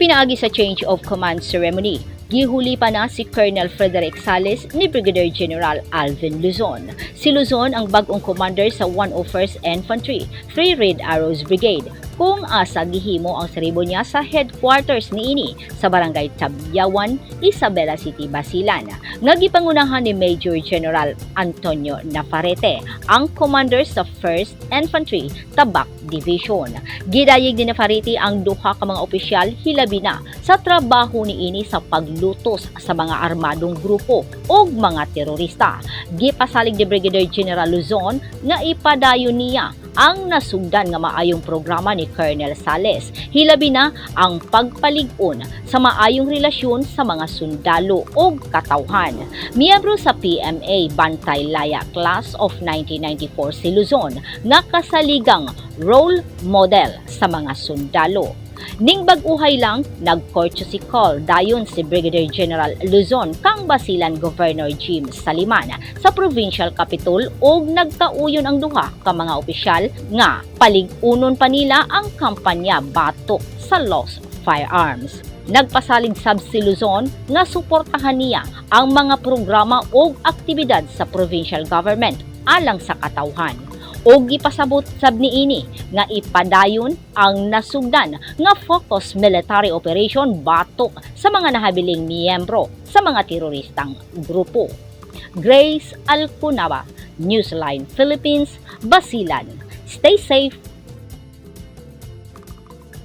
Pinaagi sa change of command ceremony, gihuli pa na si Colonel Frederick Sales ni Brigadier General Alvin Luzon. Si Luzon ang bag-ong commander sa 101st Infantry, 3 Red Arrows Brigade, kung asa gihimo ang seremonya sa headquarters niini sa Barangay Tabyawan, Isabela City, Basilan, nga gipangunahan ni Major General Antonio Nafarrete, ang commander sa 1st Infantry Tabak Division. Gidayeg ni Nafarrete ang duha ka mga opisyal, hilabi na sa trabaho niini sa paglutos sa mga armadong grupo ug mga terorista. Gipasalig ni Brigadier General Luzon nga ipadayon niya ang nasugdan nga maayong programa ni Colonel Sales, hilabi na ang pagpalig-on sa maayong relasyon sa mga sundalo ug katawhan. Miyembro sa PMA Bantay Laya Class of 1994 si Luzon nga kasaligang role model sa mga sundalo. Ning bag-uhay lang, nag-courtesy call dayon si Brigadier General Luzon kang Basilan Governor Jim Saliman sa Provincial Capitol ug nagkauyon ang duha ka mga opisyal nga palig-unon pa nila ang kampanya batok sa lost firearms. Nagpasalig sab si Luzon nga suportahan niya ang mga programa ug aktibidad sa provincial government alang sa katawhan. Ug gipasabot sab niini nga ipadayon ang nasugdan nga focus military operation batok sa mga nahabiling miyembro sa mga teroristang grupo. Grace Alcunaba, Newsline Philippines, Basilan. Stay safe.